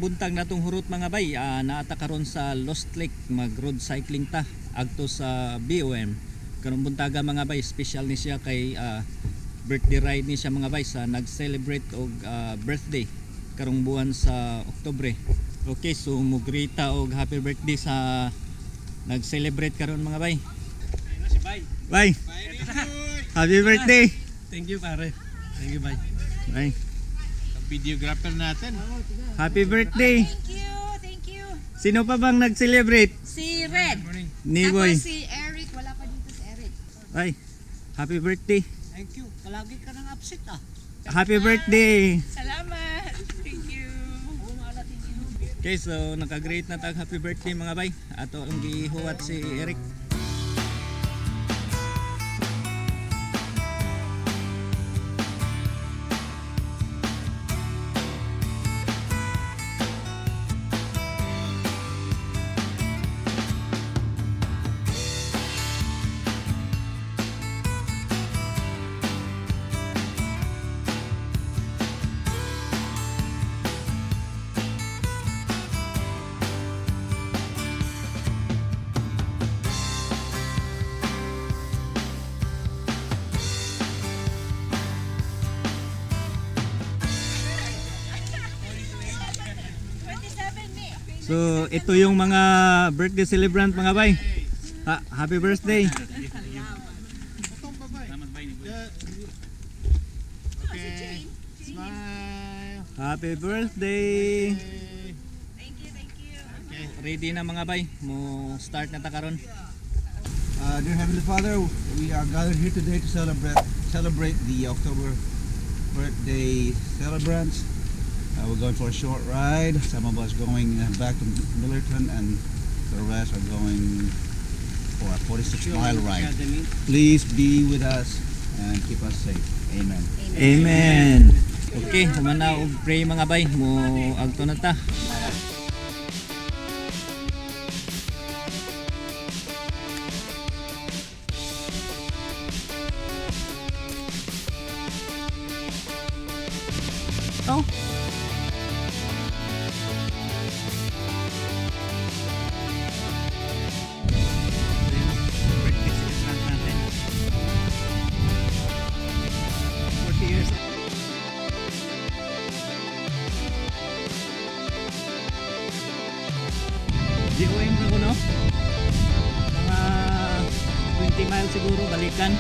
Maayong buntag natong hurot, mga bay. Naa ta karon sa Lost Lake, mag road cycling ta agto sa BOM. Karong buntaga, mga bay, special ni siya kay birthday ride ni siya, mga bay, sa nag-celebrate og birthday karong buwan sa Oktubre. Okay, so mo-greet ta og happy birthday sa nag-celebrate karon, mga bay. Si Bay. Bay. Happy birthday. Thank you, pare. Thank you, Bay. Bay. Ang videographer natin. Happy birthday. Thank you, thank you. Sino pa bang nag-celebrate? Si Red. Ni Boy. Tapos si Eric, wala pa dito si Eric. Ay, happy birthday. Thank you. Palagi ka nang upset ah. Happy birthday. Salamat. Thank you. Okay, so naka-greet na tag happy birthday, mga bay. Ato ang gihuwat si Eric. So, ito yung mga birthday celebrant, mga bay. Ha, happy birthday. Okay. Smile. Happy birthday. Thank you, thank you. Okay. Ready na, mga bay. Mo start na ta karon. Dear Heavenly Father, we are gathered here today to celebrate the October birthday celebrants. We're going for a short ride. Some of us going back to Millerton, and the rest are going for a 46-mile ride. Please be with us and keep us safe. Amen. Amen. Okay, humana og pray, mga bay. Mo agto na ta. Oh. Birthday celebrant natin. 40 years. BOM na ko, no? Mga 20 miles siguro balikan.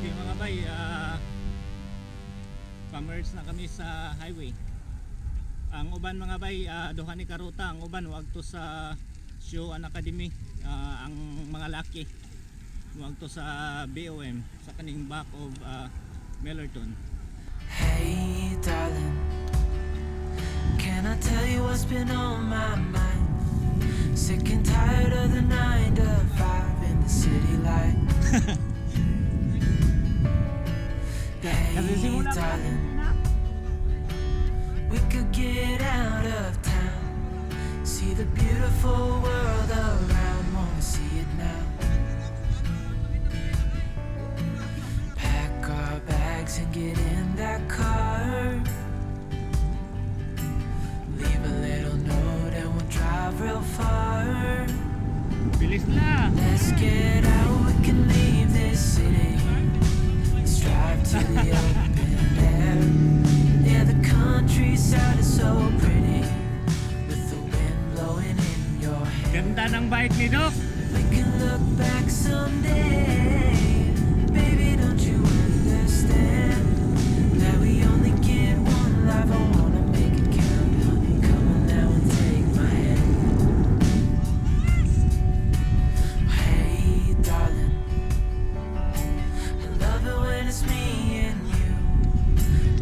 Okay, mga bay, pa-merge na kami sa highway. Ang uban, mga bay, duha ni karuta, ang uban wag to sa Show and Academy, ang mga laki wag to sa BOM sa kaning back of Millerton. Hey, darling, can I tell you what's been on my mind? Sick and tired of the 9 to 5 in the city light. Kasi Hey, simula pa darling, we could get out of town, see the beautiful world around, wanna see it now. Pack our bags and get in that car. Leave a little note and we'll ni Doc. We can look back someday. Baby, don't you understand that we only get one life? I wanna make it count. Honey, come on now and take my hand. Hey, darling, I love it when it's me and you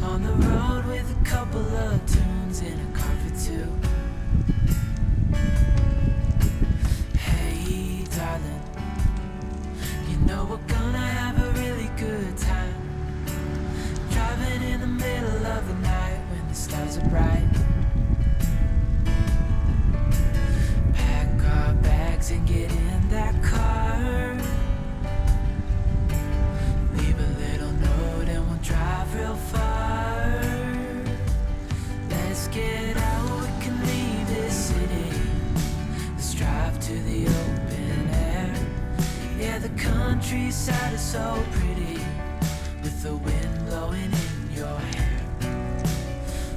on the road with a couple of tunes in a car for two. Hey, darling, you know we're gonna have a really good time. Driving in the middle of the night when the stars are bright. Pack our bags and get in that car. Leave a little note and we'll drive real far. Let's get out, we can leave this city. Let's drive to the open air. Yeah, the countryside is so pretty with the wind blowing in your hair.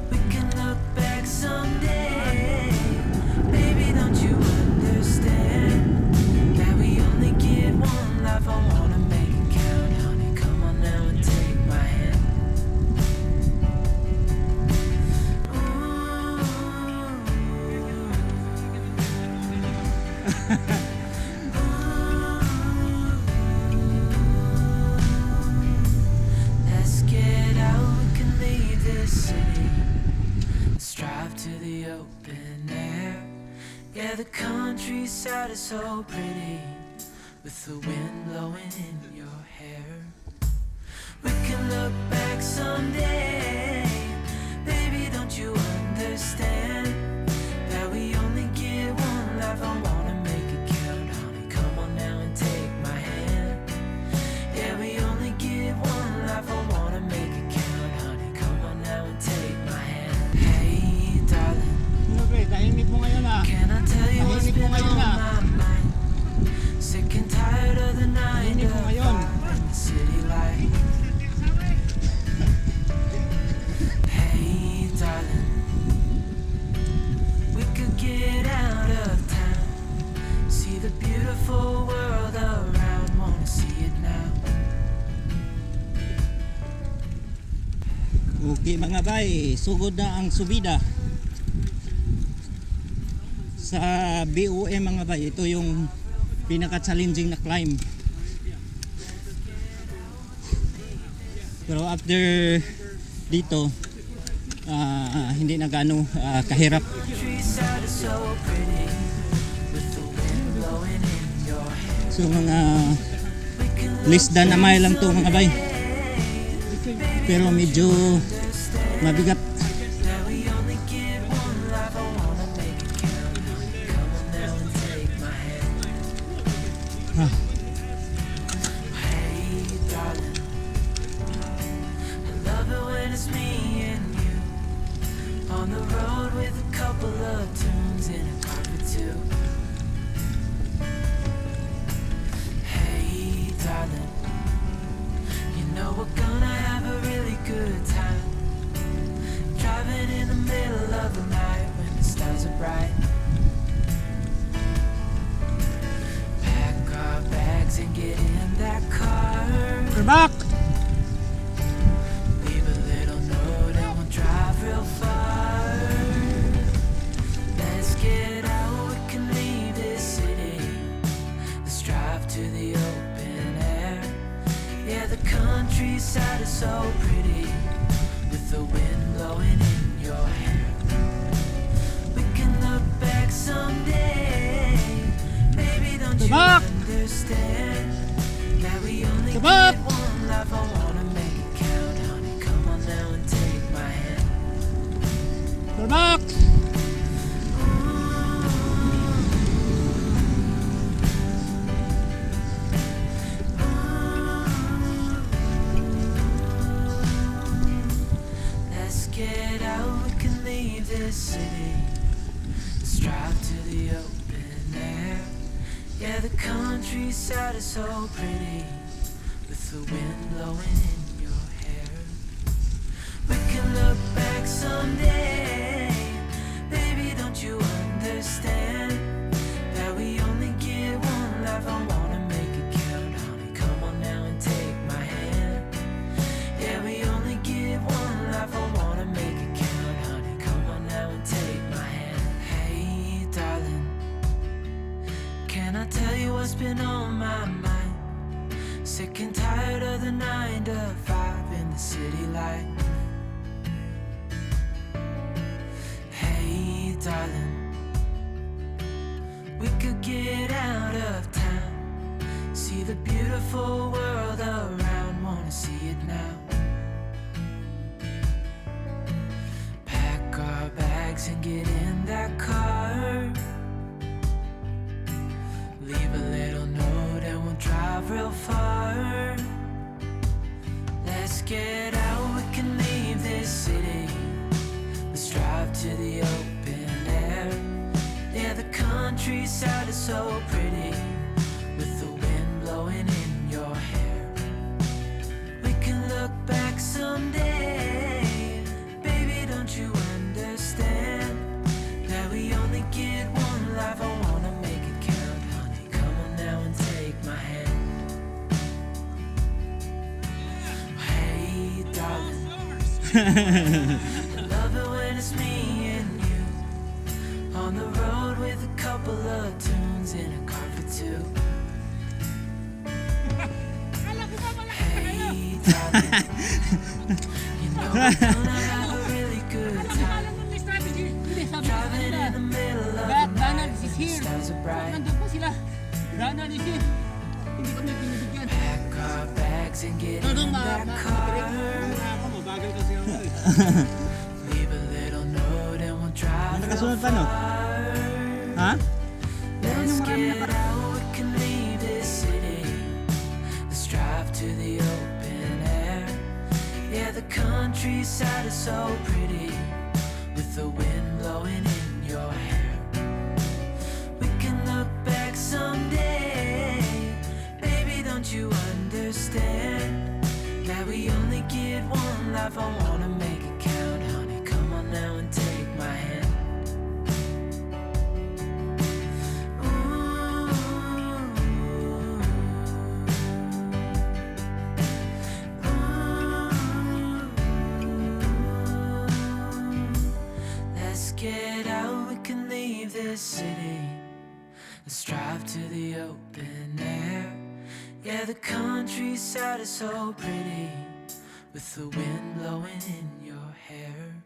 We can look back someday. Baby, don't you understand that we only get one life? I wanna make it count, honey. Come on now and take my hand. Let's get out, we can leave this city. Let's drive to the open air. Yeah, the countryside is so pretty with the wind blowing in your hair. We can look back someday. Baby, don't you understand that we only get one life? I wanna make it count, honey. Come on now and take my hand. Yeah, we only get one life. I wanna make it count, honey. Come on now and take my hand. Hey, darling. Okay, tahimik mo ngayon ah. Can I tell you what's Tahimik mo been ngayon on ah. my mind? Sick and tired of the 9 Tahimik to mo ngayon. 5 and the city life. Hey, darling, we could get out of town, see the beautiful world around. Wanna see it now. Okay mga bay, sugod na ang subida sa BOM, mga bay. Ito yung pinaka-challenging na climb. Pero after dito, hindi na gaano kahirap. Countryside is so pretty with the wind blowing in your hair. So mga We can less than a mile lang to, mga bay. Pero medyo mabigat. that we only get one life. I wanna make it count. Come on now and take my hand. Ah. Hey, darling, I love it when it's me and you on the road with a couple of tunes in a car for two. Hey, darling, you know we're gonna have a really good time. Driving in the middle of the night when the stars are bright. Pack our bags and get in that car. We're back! Leave a little note and we'll drive real far. Let's get out, we can leave this city. Let's drive to the open air. Yeah, the countryside is so pretty with the wind blowing in your hair. We can look back someday. Baby, don't you Tabak! understand that we only Tabak! get one life? I wanna make it count, honey. Come on now and take my hand. We're back! Let's get out, we can leave this city. Let's drive to the open air. Yeah, the countryside is so pretty with the wind blowing in your hair. We can look back someday. Baby, don't you understand that we only get Sick and tired of the 9 to 5 in the city life. Hey, darling, we could get out of town. See the beautiful world around, wanna see it now. Pack our bags and get in that car. Leave a little note and we'll drive real far. Let's get out, we can leave this city. Let's drive to the open air. Yeah, the countryside is so pretty with the wind blowing in your hair. We can look back someday. Baby, don't you understand that we only get one life? I wanna make it count, honey. Come on now and take my hand. Hey, darling. I love it when it's me and you on the road with a couple of tunes in a car for two. Hey, darling, you know we're gonna have a really good time. Hindi, sabi ko sa Driving kanila. in the middle of the That night Donald is when the here. stars are bright. Nandun pa sila. Donald is here. Hindi kami binibigyan. Pack our bags and get Ano, in that car. Ako, mabagal kasi ako eh. Leave a little note and we'll drive real Nakasunod pa, no? far. Ha? Let's get out, we can leave this city. Let's drive to the open air. Yeah, the countryside is so pretty with the wind blowing in your hair. We can look back someday. Baby, don't you understand that we only get one life? I wanna make it count, honey. Come on now and take my hand. Ooh. Ooh. Let's get out, we can leave this city. Let's drive to the open air. Yeah, the countryside is so pretty with the wind blowing in your hair.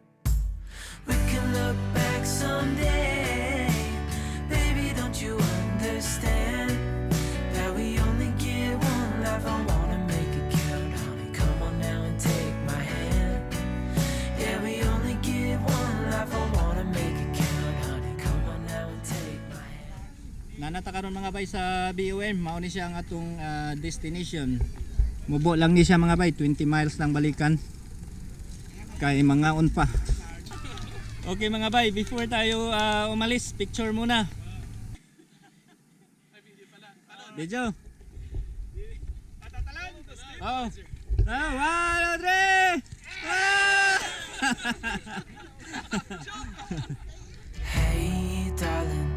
We can look back someday. Baby, don't you understand that we only get one life? I wanna make it count, honey. Come on now and take my hand. Yeah, we only get one life. I wanna make it count, honey. Come on now and take my hand. Naa na ta karon, mga bay, sa BOM, mao ni siya ang atong destination. Mubo lang ni siya, mga bay, 20 miles lang balikan. Kay mangaon pa. Okay, mga bay, before tayo umalis, picture muna. Video. Oh. Ah, one, two, three. Ah! Hey, darling,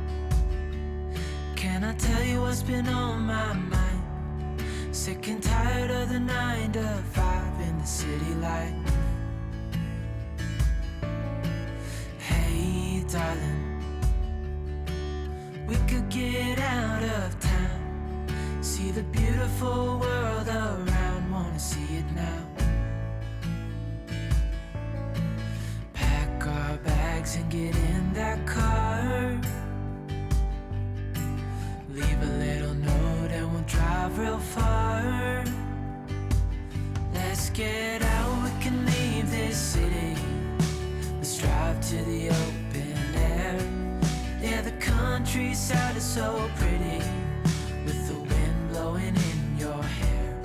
can I tell you what's been on my mind? Sick and tired of the 9 to 5 in the city life. Hey, darling, we could get out of town. See the beautiful world around, wanna see it now. Pack our bags and get in that car. Leave a little note and we'll drive real far. Let's get out, we can leave this city. Let's drive to the open air. Yeah, the countryside is so pretty with the wind blowing in your hair.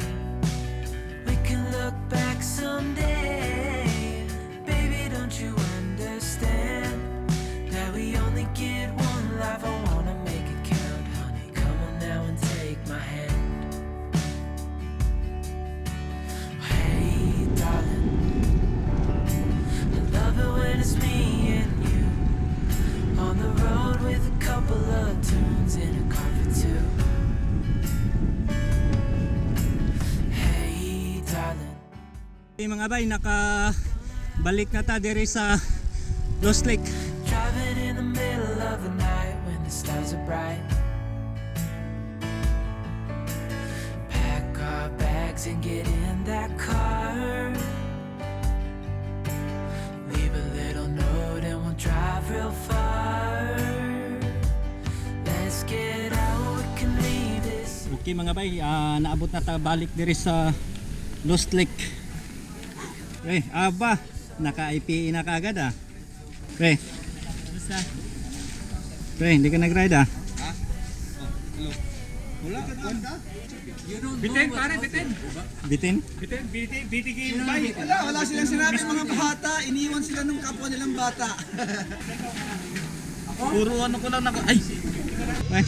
We can look back someday. Baby, don't you understand that we only get one life? I wanna make it count, honey. Come on now and take my hand. Hey, darling, I love it when it's me and you on the road with a couple of tunes in a car for two. Hey, darling. Okay, mga bay, naka balik na ta diri sa Lost Lake. Driving in the middle of the night when the stars are bright. Pack our bags and get in that car. Leave a little note and we'll drive real far. Let's get out, we can leave this. Okay mga bay, naabot na ta balik diri sa Lost Lake. Pre, aba, naka-IPA na kaagad ah. Pre. Basta. Pre, hindi ka nag-ride ah. Bitin, pare, bitin. Bitin? Bitin, BT, BT game bay. Wala, wala silang sinabi mga bata. Iniwan sila ng kapwa nilang bata. Puro ano ko lang nako. Ay! Ay.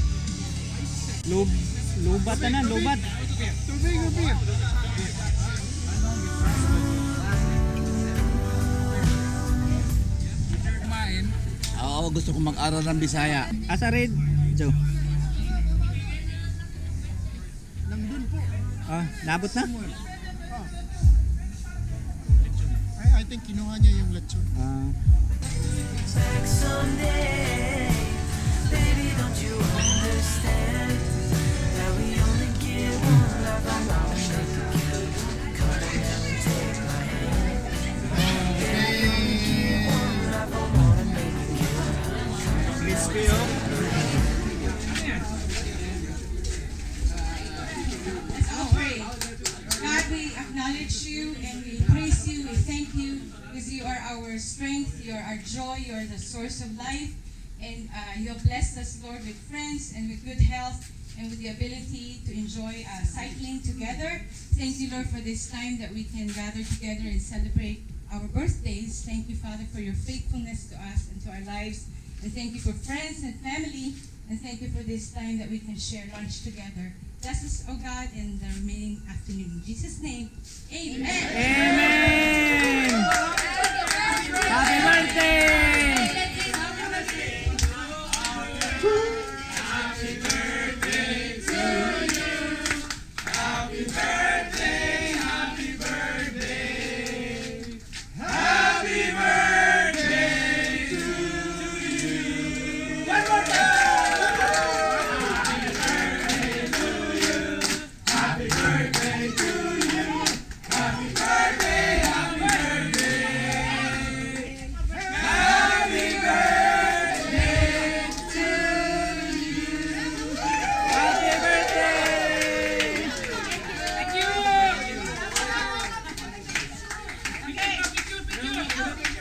Lubat na na, lubat. Tubig, tubig. Kumain. Oo, gusto kong mag-aral ng Bisaya. Asa red, Joe? Nandun po. Ah, naabot na? I think kinuha niya yung lechon. Ah, Back someday. Baby, don't you understand that we only get one life? I wanna make it count. Come on now and take my hand. Yeah, we only get one life. I wanna make it count. Crispy, oh. Let's all pray. God, we acknowledge you and we praise you. We thank you because you are our strength, you are our joy, you are the source of life. And you have blessed us, Lord, with friends and with good health and with the ability to enjoy cycling together. Thank you, Lord, for this time that we can gather together and celebrate our birthdays. Thank you, Father, for your faithfulness to us and to our lives. And thank you for friends and family. And thank you for this time that we can share lunch together. Bless us, O God, in the remaining afternoon. In Jesus' name, amen. Amen! Happy birthday! Happy birthday!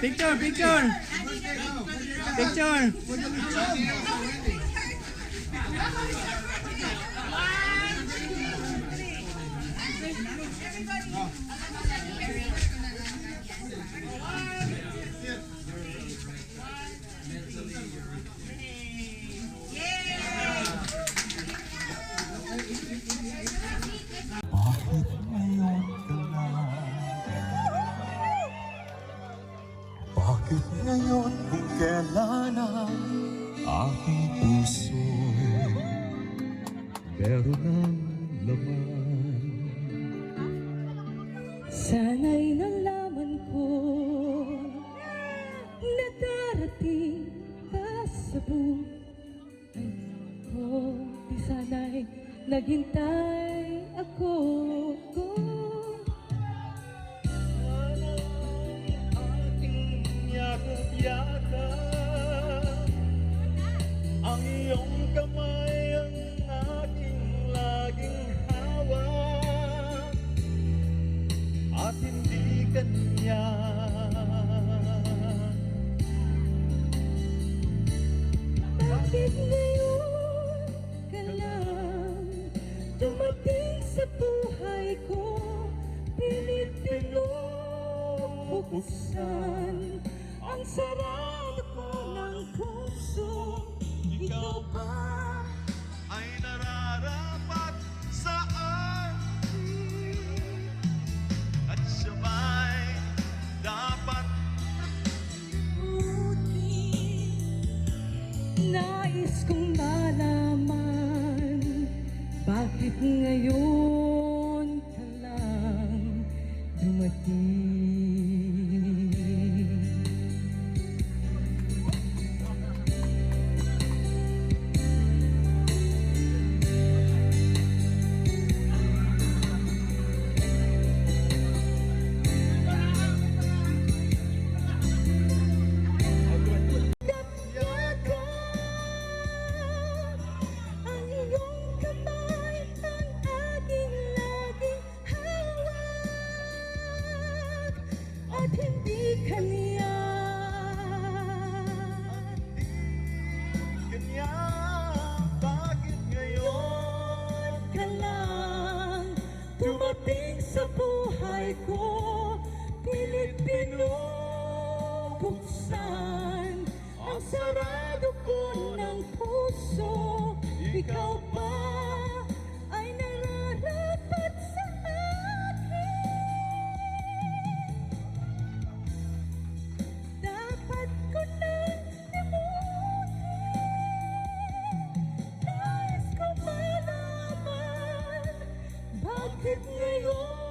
Picture, picture. Picture. Bakit ngayon ka lang? Bakit ngayon kung kailan ang aking puso'y meron ng laman? Sana'y nalaman ko na darating ka sa buhay ko. Di sana'y naghintay ako ko. Aking yakap-yakap, ang iyong kamay ang aking laging hawak at hindi kanya. Bakit ngayon ka lang dumating sa buhay ko? Pilit pinubuksan ang sarado ko ng puso. Ikaw ba? Ay nararapat sa akin at siya ba'y dapat Buti nais kong malaman bakit ngayon ka lang dumating. Kaniya. Kanya, bakit ngayon Ka lang dumating sa buhay ko, pilit binubuksan ang sarado ko ng puso. Ikaw ba ay nararapat sa akin? Dapat ko nang limutin. Nais ko malaman bakit ngayon